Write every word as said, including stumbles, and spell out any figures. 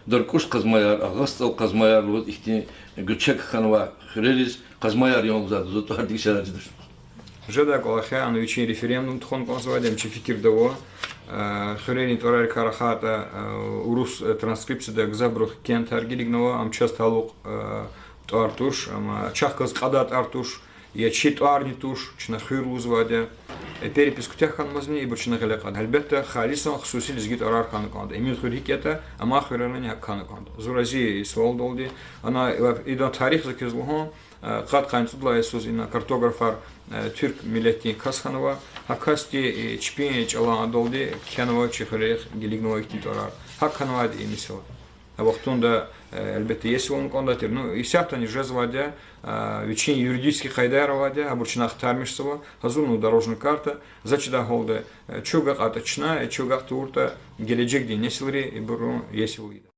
Даркуш къазмаяр, Агъа СтӀал къазмаяр лугьуз ихьтин гуьрчег хьанвай хуьрериз къазмаяр ян лугьузвайди, зун тӀвар дегишарай чидач. Жедай кӀвалах я, ана вичин референдум тухун кӀанзавайди, ам чи фикирда ава. Э, хуьрерин тӀварарикай рахайтӀа, э, урус, э, транскрипцияда гзафбуру кентар гилигнава, ам чаз талукь, э, тӀвар туш, амма чахъ галаз кьадай тӀвар туш, я чи тӀварни туш, чна хуьр лугьузвайди я. Э, перепись куьтягь хьанмазни ибур чна гъиле кьада. Гьелбетда, халисан хсуси лезги тӀварар хьана кӀанда. Эмин хуьр гьикӀ ятӀа, амай хуьрерани гьакӀ хьана кӀанда. Зун рази я и суалдалди. Ана, э, идан тарих за квез лугьун, э, къад-къанни цӀуд лагьай йисуз ина картографар, э, туьрк миллетдин кас хьанва. Гьа касди, э, чпин чӀалан адалди кхьенва чи хуьрерихъ гилигнавай ихьтин тӀварар. ГьакӀ хьанвайди и месэла. А вахтунда, э, гьелбетда, иесивални кӀандай тир. Ну, исятдани жезвайди я, э, вичин юридический къайдаяр авайди я, абур чна ахтармишзава, гьазурна дорожный карта, заз чидай гьалда, э, чун агакьайтӀа чна, э, чун агакь тавуртӀа, гележегдин несилри ибурун иесивал ийида.